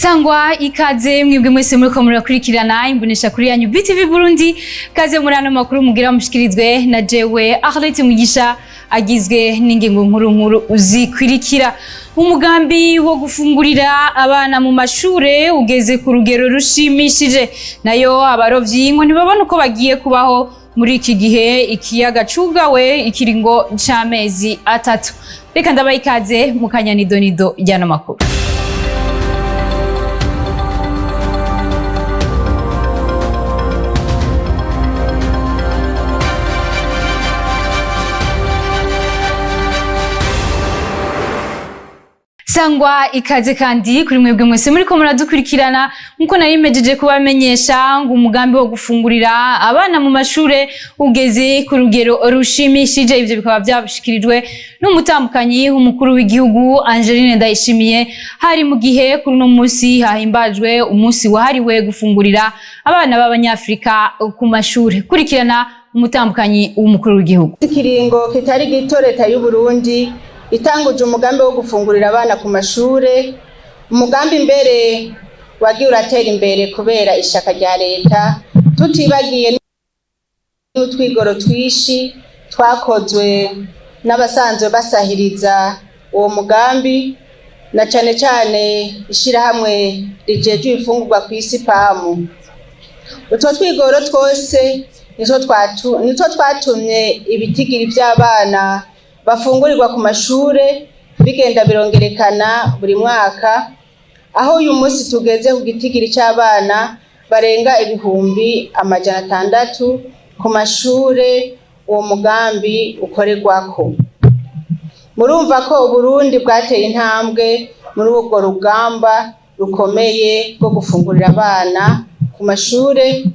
Sangwa ikaze mwebwe mwese muriko murakurikirana imbonesha kuri yanyu BTV Burundi. Kaze muri ano makuru mugira mushikirizwe na jewe Arlette Mugisha, agizwe n'ingingo nkuru nkuru zikurikira. Umugambi wo gufungurira abana mu mashure ugeze ku rugero rushimishije, nayo abarovyi ngo ntibabona uko bagiye kubaho muri iki gihe ikiyaga cugawe ikiringo c'amezi 3. Reka ndabaha ikaze mu kanya nidonido ry'ano makuru. Sangwa ikaze kandi kuri mwebwe mwese muriko muradukurikirana. Nkuko nari mejeje kubamenyesha ngo umugambi wo gufungurira abana mu mashure ugeze ku rugero rushimishije, ivyo bikaba vyashikirijwe n'umutambukanyi w'umukuru w'igihugu Angeline Ndayishimiye, hari mu gihe kuri uno musi hahimbajwe umunsi wahariwe gufungurira abana b'abanyafrika ku mashure. Kurikirana umutambukanyi w'umukuru w'igihugu. Ikiringo kitari gito leta y'u Burundi itanguje umugambi wo gufungurira abana ku mashure, umugambi mbere wagiye uratera imbere kubera ishaka rya leta, tutibagiye n'utwigoro twishi twakozwe n'abasanzwe basahiriza uwo mugambi, na cane cane ishirahamwe rijejwe ibifungurwa kw'isi PAMU. Utwo twigoro twose nitwo twatumye ibitigiri vy'abana bafungurirwa ku mashure bigenda birongerekana buri mwaka, aho uyu munsi tugeze ku gitigiri c'abana barenga 600,000 ku mashure uwo mugambi ukorerwako. Murumva ko Uburundi bwateye intambwe muri urwo rugamba rukomeye rwo gufungurira abana ku mashure,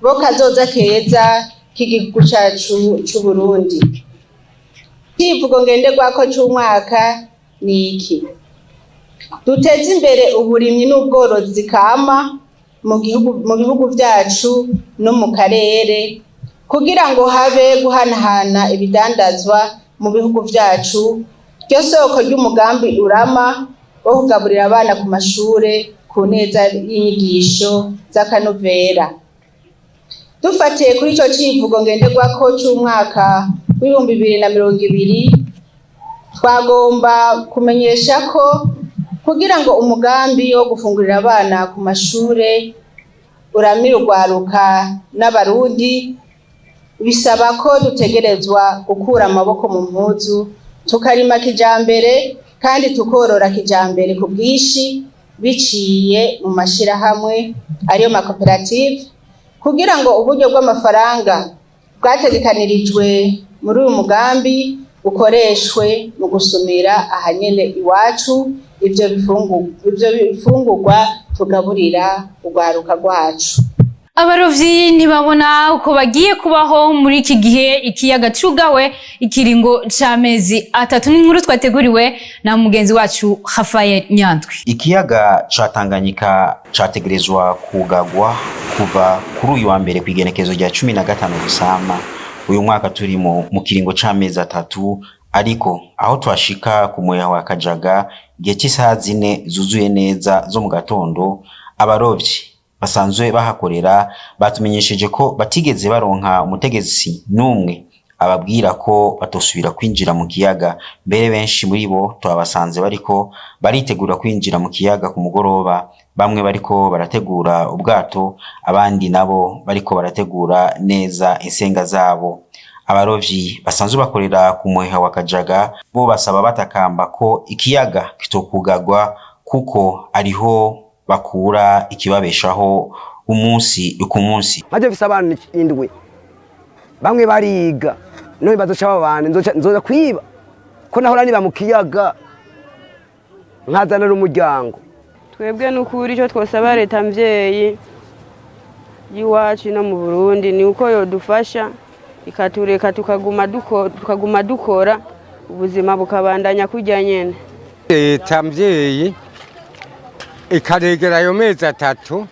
bo kazoza keza k'igihugu cacu c'Uburundi. Icivugo ngenderwako c'umwaka ni iki: duteze imbere uburimyi n'ubworozi kama mu bihugu vyacu no mu karere, kugira ngo habe guhanahana ibidandazwa mu bihugu vyacu, ryo soko ry'umugambi urama wo kugaburira abana ku mashure ku neza y'inyigisho z'akanovera. Dufatiye kuri ico civugo ngenderwako c'umwaka w'2020, twagomba kumenyesha ko kugira ngo umugambi wo gufungurira abana ku mashure uramire urwaruka n'abarundi, bisaba ko dutegerezwa gukura amaboko mu mpuzu, tukarima kijambere kandi tukorora kijambere ku bwinshi, biciye mu mashirahamwe ariyo makoperative, kugira ngo uburyo bw'amafaranga bwategekanirijwe muri uyu mugambi ukoreshwe mu gusumira ahanyene iwacu ivyo bifungurwa tugaburira urwaruka rwacu. Abarovyi ntibabona uko bagiye kubaho muri iki gihe ikiyaga cugawe ikiringo c'amezi 3. N'inkuru twateguriwe na mugenzi wacu Rafael Nyandwi. Ikiyaga ca Tanganyika categerezwa kugagwa kuva kuri uyu wa mbere kw'igenekezo rya 15 Rusama uyu mwaka turimo, mu kiringo c'amezi 3, ariko aho twashika ku muyaha wa Kajaga igihe c'isaha 4 zuzuye neza zo mu gatondo, abarovyi basanzwe bahakorera batumenyesheje ko batigeze baronka umutegetsi n'umwe ababwira ko batosubira kwinjira mu kiyaga. Mbere benshi muri bo twabasanze bariko baritegura kwinjira mu kiyaga ku mugoroba, bamwe bariko barategura ubwato, abandi nabo bariko barategura neza insenga zabo. Abarovyi basanzwe bakorera ku muheha wa Kajaga bo basaba batakamba ko ikiyaga kitokugagwa, kuko ariho bakura ikibabeshaho umunsi ku munsi. Maje mfise abana 7, bamwe bariga, none bazoca babana, nzoza kwiba ko nahora niba mu kiyaga nkazanira umuryango. Twebwe nukuri ico twosaba leta mvyeyi y'iwacu no mu Burundi ni uko yodufasha ikatureka tukaguma dukora, ubuzima bukabandanya kurya nyene. Leta mvyeyi ikaregera ayo mezi 3,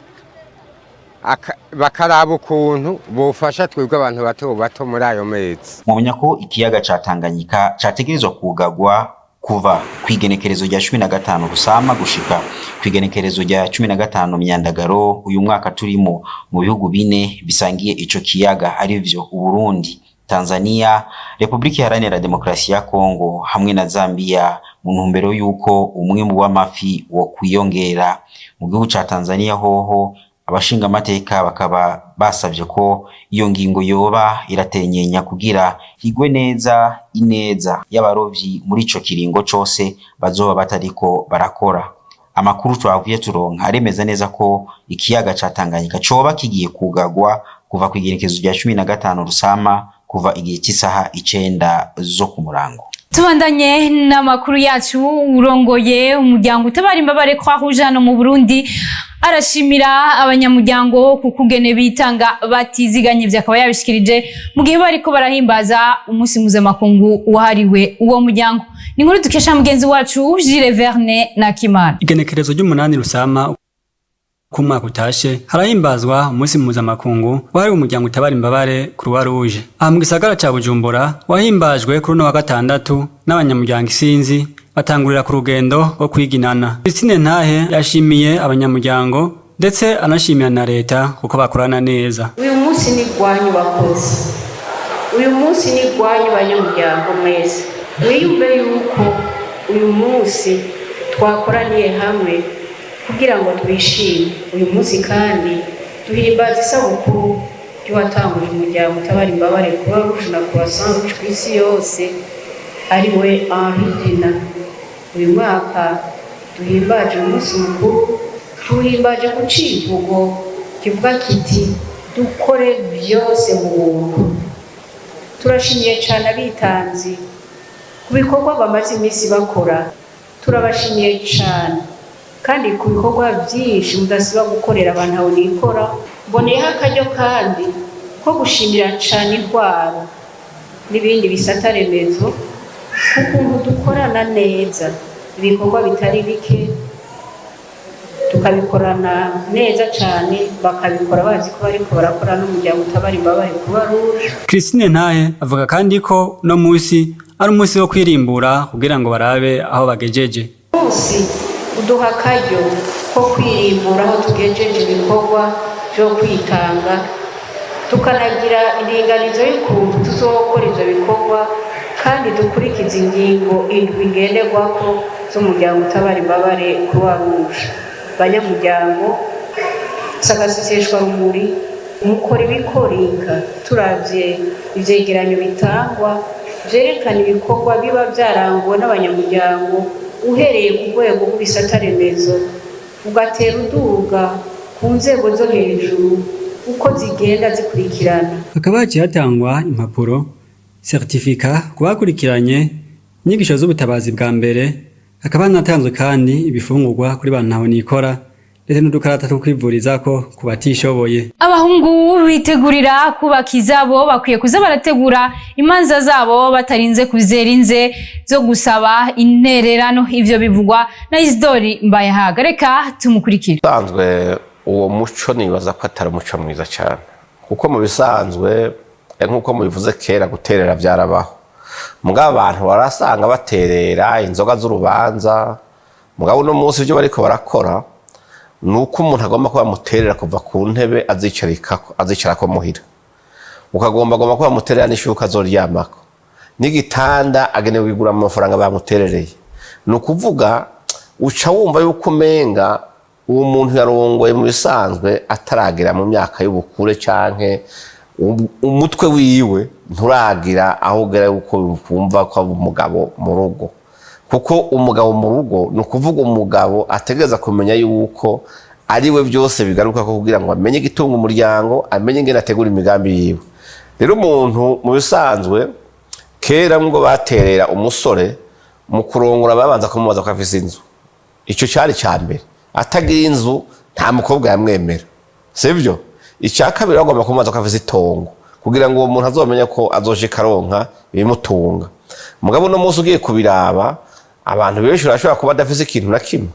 bakaraba ukuntu bofasha twebwe abantu bato bato muri ayo mezi. Mwomenya ko ikiyaga ca Tanganyika categerezwa kugagwa Kuva kw'igenekerezo rya 15 Rusama gushika kw'igenekerezo rya 15 Myandagaro uyu mwaka turimo, mu bihugu bine bisangiye ico kiyaga, arivyo Uburundi, Tanzania, Republika Iharanira Demokarasi ya Kongo hamwe na Zambia, mu ntumbero y'uko umwimbu w'amafi wo kwiyongera. Mu gihugu ca Tanzania hoho, abashingamateka bakaba basavye ko iyo ngingo yoba iratenyenya kugira higwe neza ineza y'abarovyi muri ico kiringo cose bazoba batariko barakora. Amakuru twavuye turonka aremeza neza ko ikiyaga ca Tanganyika coba kigiye kugagwa kuva kw'igenekerezo rya 15 Rusama, kuva igihe cy'isaha 9 zo ku murango. Tubandanye n'amakuru yacu. Urongoye umuryango utabara imbabare Croix Rouge hano mu Burundi arashimira abanyamuryango ku kugene bitanga batiziganye. Ivyo akaba yabishikirije mu gihe bariko barahimbaza umunsi mpuzamakungu wahariwe uwo muryango. Ni inkuru dukesha mugenzi wacu Gilles Verne na Kimana. Igenekerezo ry'umunani Rusama ku mwaka utashe harahimbazwa umunsi mpuzamakungu wahariwe umuryango utabara imbabare Croix Rouge. Aha mu gisagara ca Bujumbura wahimbajwe kuri uno wa gatandatu n'abanyamuryango isinzi, batangurira ku rugendo rwo kwiginana. Christine Ntahe yashimiye abanyamuryango ndetse anashimira na leta kuko bakorana neza. Uyu munsi ni rwanyu bakozi, uyu munsi ni rwanyu banyamuryango mwese. Mwiyumve yuko uyu munsi twakoraniye hamwe kugira ngo twishime. Uyu munsi kandi duhimbaza isabukuru y'uwatanguje umuryango utabara imbabare Croix Rouge na Croissant Rouge ku isi yose, ari we Henri Dunant. Uyu mwaka duhimbaje umunsi mukuru, tuwuhimbaje ku civugo kivuga kiti: "Dukore byose mu buntu." Turashimiye cyane abitanzi ku bikorwa bamaze iminsi bakora. Turabashimiye cyane kandi ku bikorwa byinshi mudasiba gukorera abantu aho nikora. Mboneyeho akaryo kandi ko gushimira cyane intwaro n'ibindi bisata remezo ku kuntu dukorana neza, ibikorwa bitari bike tukabikorana neza cyane, bakabikora bazi ko bariko barakora n'umuryango utabara imbabare Croix Rouge. Christine Ntahe avuga kandi ko uno munsi ari umunsi wo kwirimbura kugira ngo barabe aho bagejeje. Munsi uduha akaryo ko kwirimbura aho tugejeje ibikorwa byo kwitanga, tukanagira indinganizo y'ukuntu tuzokora ivyo bikorwa, kandi dukurikiza ingingo indwi ngenderwako z'umuryango utabara imbabare Croix Rouge. Banyamuryango, sagaseseshwa rumuri, mukora ibikorinka. Turavye ivyegeranyo bitangwa vyerekana ibikorwa biba vyaranguwe n'abanyamuryango, uhereye ku rwego rw'ibisata remezo ugatera uduga ku nzego zo hejuru uko zigenda zikurikirana. Hakaba haciye hatangwa impapuro certificat ku bakurikiranye inyigisho z'ubutabazi bwa mbere. Hakaba hanatanzwe kandi ibifungurwa kuri ba ntahonikora ndetse n'udukarata two kwivurizako ku batishoboye. Abahungu bitegurira kubaka izabo bakwiye kuza barategura imanza zabo batarinze kuzera inze zo gusaba intererano. Ivyo bivugwa na Isidori Mbayahaga, reka tumukurikire. Bisanzwe uwo muco nibaza ko atari umuco mwiza cyane, kuko mu bisanzwe, nk'uko mubivuze, kera guterera byarabaho. Mugabo abantu barasanga baterera inzoga z'urubanza. Mugabo uno munsi ibyo bariko barakora ni uko umuntu agomba kuba bamuterera kuva ku ntebe azicarikako, azicarako muhira, ukagomba agomba kuba bamuterera n'ishuka azoryamako n'igitanda agenewe kugura mu mafaranga bamuterereye. Ni ukuvuga uca wumva yuko umenga uwo muntu yarongoye mu bisanzwe ataragera mu myaka y'ubukure, canke umutwe wiwe nturagira aho ugera yuko wumva ko ari umugabo mu rugo. Kuko umugabo mu rugo ni ukuvuga umugabo ategereza kumenya yuko ari we byose bigaruka ko, kugira ngo amenye igitunga umuryango, amenye ingene ategura imigambi yiwe. Rero umuntu mu bisanzwe kera ngo baterera umusore mu kurongora, babanza kumubaza ko afise inzu. Icyo cyari cya mbere. Atagira inzu nta mukobwa yamwemera, sibyo? Icya kabiri, bagomba kumubaza ko afise itongo, kugira ngo uwo muntu azomenye ko azoshika aronka ibimutunga. Mugabo uno munsi ugiye kubiraba, abantu benshi barashobora kuba adafise ikintu na kimwe,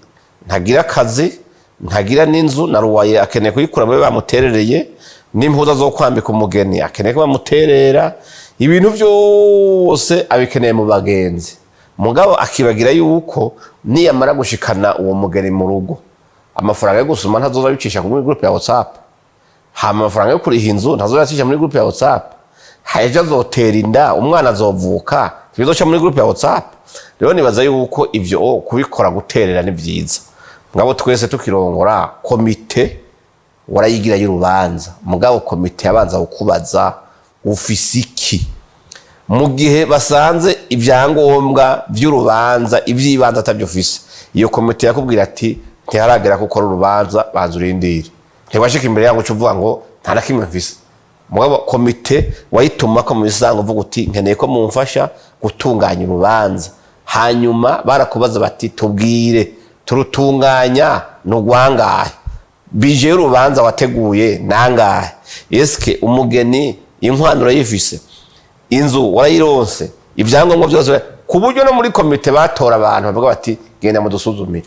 ntagira akazi, ntagira n'inzu, na ruwaye akeneye kuyikura muri bamuterereye, n'impuzu zo kwambika umugeni akeneye ko bamuterera, ibintu byose abikeneye mu bagenzi. Mugabo akibagira yuko niyamara gushikana uwo mugeni mu rugo, amafaranga yo gusuma ntazoza abicisha muri groupe ya WhatsApp, hama amafaranga yo kuriha inzu ntazoza abicisha muri groupe ya WhatsApp, haje azotera inda, umwana azovuka, bizoca muri groupe ya WhatsApp. Rero nibaza yuko ivyo kubikora, guterera ni vyiza, mugabo twese tukirongora komite warayigira y'urubanza, mugabo komite yabanza kukubaza ufise iki. Mu gihe basanze ibyangombwa by'urubanza, iby'ibanze atabyo ufise, iyo komite yakubwira ati: "Ntiharagera ko ukora urubanza, banza urindire." Ntibashika imbere yangu uca uvuga ngo nta na kimwe mfise. Mugabo komite wayituma ko mu bisanzwe uvuga uti: "Nkeneye ko mumfasha gutunganya urubanza." Hanyuma barakubaza bati: "Tubwire, turutunganya ni urwangahe? Budget y'urubanza wateguye nangahe? Eske umugeni inkwano urayifise? Inzu warayironse? Ibyangombwa byose?" Ku buryo no muri komite batora abantu bavuga bati: "Genda mudusuzumire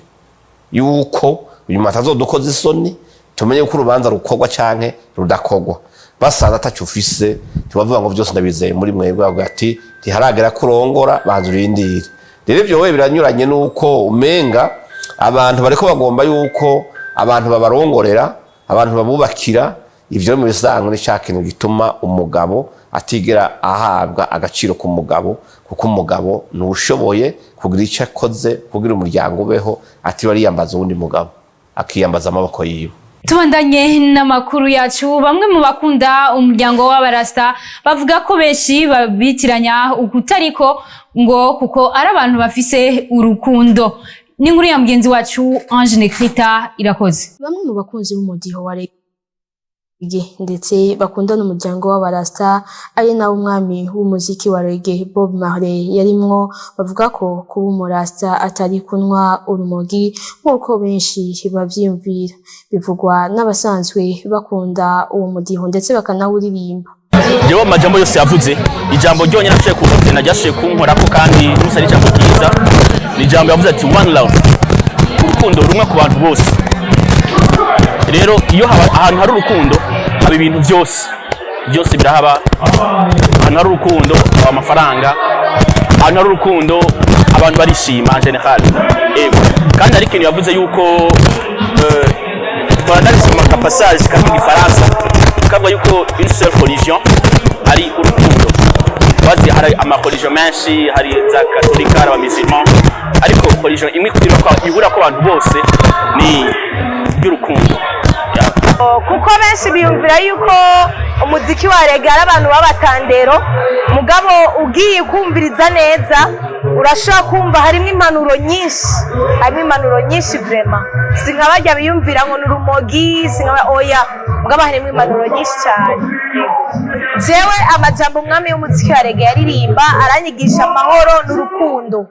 yuko uyu muntu atazodukoza isoni, tumenye ko urubanza rukorwa canke rudakorwa." Basanze ataco ufise, ntibavuga ngo byose ndabizeye muri mwebwe, bavuga ati: "Ntiharagera kurongora, banza urindire." Rero ivyo we biranyuranye nuko umenga abantu bariko bagomba yuko abantu babarongorera, abantu babubakira. Ivyo mu bisanzwe ni ca kintu gituma umugabo atigera ahabwa agaciro ku mugabo, kuko umugabo ni ushoboye kugira icyo akoze kugira umuryango ubeho, atiriwe ariyambaza uwundi mugabo, akiyambaza amaboko yiwe. Tubandanye n'amakuru yacu. Bamwe mu bakunda umuryango w'abarasta bavuga ko benshi babitiranya ukutariko, ngo kuko ari abantu bafise urukundo. N'inkuru ya mugenzi wacu Ange Nekrita Irakoze. Bamwe mu bakunzi b'umudiho wa reggae ndetse bakunda n'umuryango w'abarasta, ari nawe umwami w'umuziki wa reggae Bob Marley yarimwo, bavuga ko kuba umurasta atari kunywa urumogi nk'uko benshi bavyiyumvira. Bivugwa n'abasanzwe bakunda uwo mudiho ndetse bakanawuririmba. Jewe amajambo yose yavuze, ijambo ryonyine nashoboye kumutena, ryashoboye kunkorako kandi n'ubusa ari ijambo ryiza, ni ijambo yavuze ati: "One love", urukundo rumwe ku bantu bose. Rero iyo haba ahantu hari urukundo, haba ibintu byose, byose birahaba. Ahantu hari urukundo haba amafaranga, ahantu hari urukundo abantu barishima en général. Ego, kandi hari ikintu yavuze yuko twarandarisoma ka passage kari mu Gifaransa kavuga yuko une seule religion ari urukundo. Bazi hari ama religion menshi, hari za katolika, hari abamusulman, ariko religion imwe ihura ko abantu bose ni y'urukundo. Yeah. Kuko benshi biyumvira yuko umuziki wa reggae ari abantu b'abatandero, mugabo ugiye kumviriza neza urashobora kumva harimo impanuro nyinshi, harimo impanuro nyinshi vraiment. Si nka barya biyumvira ngo ni urumogi, si nka oya, mugabo harimo impanuro nyinshi cyane. Jewe amajambo umwami w'umuziki wa reggae yaririmba aranyigisha amahoro n'urukundo.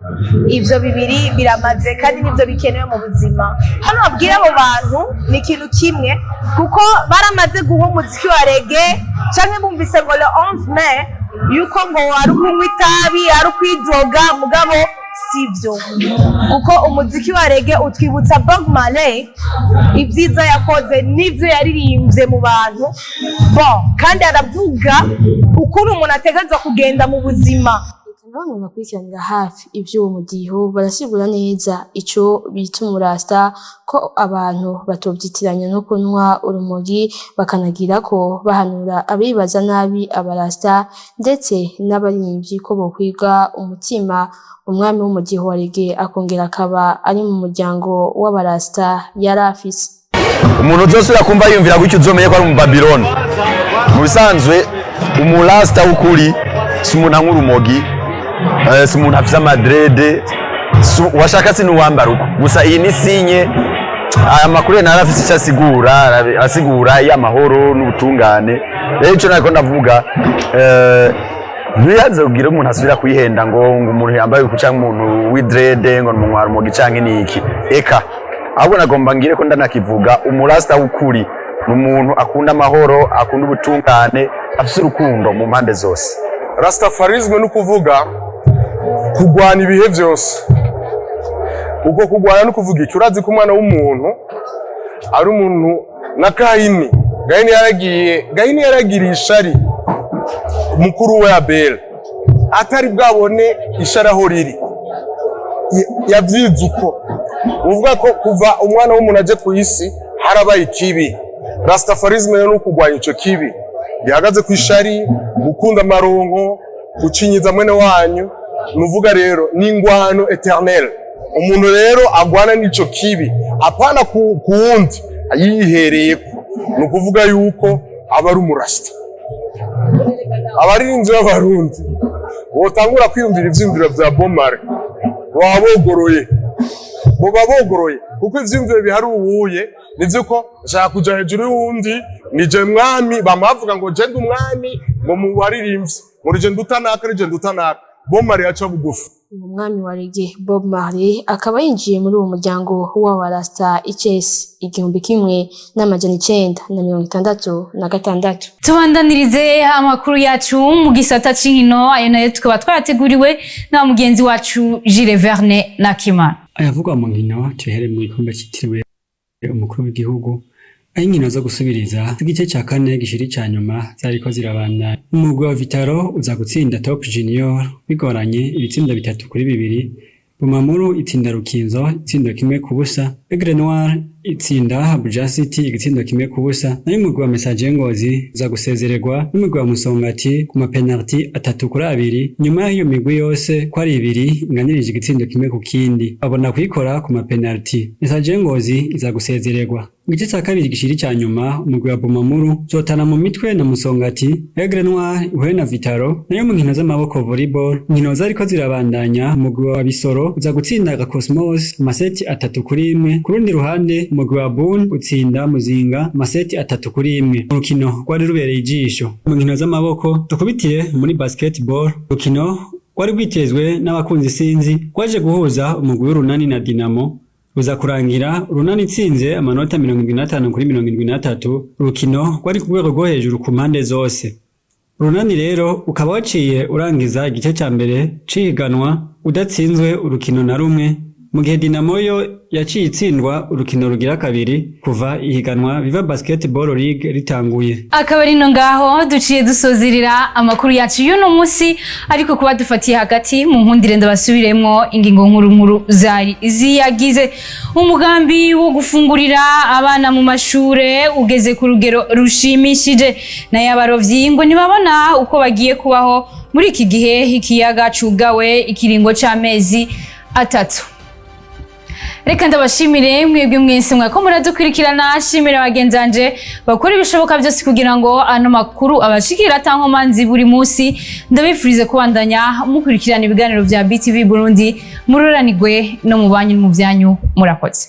Ivyo bibiri biramaze kandi nivyo bikenewe mu buzima. Hano babwira abo bantu ni ikintu kimwe, kuko baramaze guha umuziki wa reggae canke bumvise ngo le 11 mai yuko ngo ari ukunywa itabi, ari ukwidroga, mugabo sivyo, kuko umuziki wa reggae utwibutsa Bob Marley, ibyiza yakoze n'ivyo yaririmbye mu bantu. Bon, kandi aravuga ukuntu umuntu ategerezwa kugenda mu buzima. Na bamwe bakurikiranira hafi ivy'uwo mudiho barasigura neza ico bita umurasta, ko abantu batovyitiranya no kunywa urumogi, bakanagira ko bahanura abibaza nabi abarasta ndetse n'abaririmbyi ko bokwiga umutima umwami w'umudiho wa reggae akongera akaba ari mu muryango w'abarasta yari afise. Umuntu uzosubira kumva yumvira gutyo, uzomenye ko ari umubabiloni. Mu bisanzwe umurasta w'ukuri si umuntu anywa urumogi, si umuntu afise amadrede, washaka si n'uwambara uko gusa. Iyi ni signe, aya makuru nayo arafise icyo asigura, asigura y'amahoro n'ubutungane. Rero ico nariko ndavuga, ntiyaze kugira umuntu asubira kwihenda ngo umuntu yambaye uku canke umuntu w'idrede ngo ni umuntu rumogi canke niki. Eka, ahubwo nagomba ngire ko ndanakivuga: umurasta w'ukuri ni umuntu akunda amahoro, akunda ubutungane, afise urukundo mu mpande zose. Rastafarisme ni ukuvuga kugwana ibihe byose. Uko kugwana ni ukuvuga iki? Urazi ko umwana w'umuntu ari umuntu na Kayini. Gahini yaragiye, Gahini yaragiriye ishari mukuru we Abeli, atari bwabone ishari aho riri. Yavyize uko uvuga ko kuva umwana w'umuntu aje ku isi harabaye ikibi. Rastafarisme rero ni ukugwanya ico kibi gihagaze ku ishari, gukunda amaronko, gucinyiza mwene wanyu. Nuvuga rero ni ingwano éternelle. Umuntu rero agwana n'ico kibi, apana ku wundi, yihereyeko, ni ukuvuga yuko aba ari umurasta. Abaririmbyi b'Abarundi botangura kwiyumvira ivyiyumviro vya Bob Marley, baba bogoroye, boba bogoroye, kuko ivyiyumviro bihari ubuye nivyo ko nshaka kuja hejuru y'uwundi, nije mwami. Bama bavuga ngo je ndi umwami, ngo mu baririmbyi ngo nije ndutanaka, nije ndutanaka. Bob Marley yaca bugufi. Uwo mwami wa reggae Bob Marley akaba yinjiye muri uwo muryango w'Abarasta icesi 1966. Tubandanirize amakuru yacu mu gisata c'inkino, ayo nayo tukaba twayateguriwe na mugenzi wacu Gilles Verne Nakimana. Ayavugwa mu nkino tuhere mu gikombe citiriwe umukuru w'igihugu, aho inkino zo gusubiriza igice ca kane gishira ica nyuma zariko zirabandanya. Umugwi wa Vital'O uza gutsinda Top Junior bigoranye ibitsindo 3-2. Bumamuru itsinda Rukinzo itsindo 1-0. Aigle Noir itsinda Abuja City igitsindo 1-0. Nayo umugwi wa Messager Ngozi uza gusezererwa n'umugwi wa Musongati ku mapenalty 3-2, nyuma y'aho iyo migwi yose ko ari ibiri inganirije igitsindo kimwe ku kindi, babona kuyikora ku mapenalty. Messager Ngozi iza gusezererwa. Mu gice ca kabiri gishira ica nyuma, umugwi wa Bumamuru uzotana mu mitwe na Musongati, Aigle Noir ihuye na Vital'O. Nayo mu nkino z'amaboko, volleyball, inkino zariko zirabandanya, umugwi wa Bisoro uza gutsinda Cosmos amaseti 3-1. Ku rundi ruhande, umugwi wa Boon utsinda Muzinga amaseti 3-1, urukino rwari rubereye ijisho. Mu nkino z'amaboko dukubitire muri basketball, urukino rwari rwitezwe n'abakunzi sinzi rwaje guhuza umugwi w'Urunani na Dinamo, ruza kurangira Urunani itsinze amanota 75-73. Urukino rwari ku rwego rwo hejuru ku mpande zose. Urunani rero ukaba waciye urangiza igice ca mbere cihiganwa udatsinzwe urukino na rumwe, mu gihe Dinamo yo yaciye itsindwa urukino rugira kabiri kuva ihiganwa Viva Basketball League ritanguye. Akaba ari no ngaho duciye dusozerera amakuru yacu y'uno munsi, ariko kuba dufatiye hagati mu nkundire ndabasubiremwo ingingo nkuru nkuru zari ziyagize. Umugambi wo gufungurira abana mu mashure ugeze ku rugero rushimishije, nayo abarovyi ngo ntibabona uko bagiye kubaho muri iki gihe ikiyaga cugawe ikiringo c'amezi 3. Reka ndabashimire mwebwe mwese mwako muradukurikirana, shimira bagenzanje bakora ibishoboka byose kugira ngo ano makuru abashikira atankomanzi buri munsi. Ndabifurize kubandanya mukurikirana ibiganiro vya BTV Burundi, mururanirwe no mu banyu no mu vyanyu. Murakoze.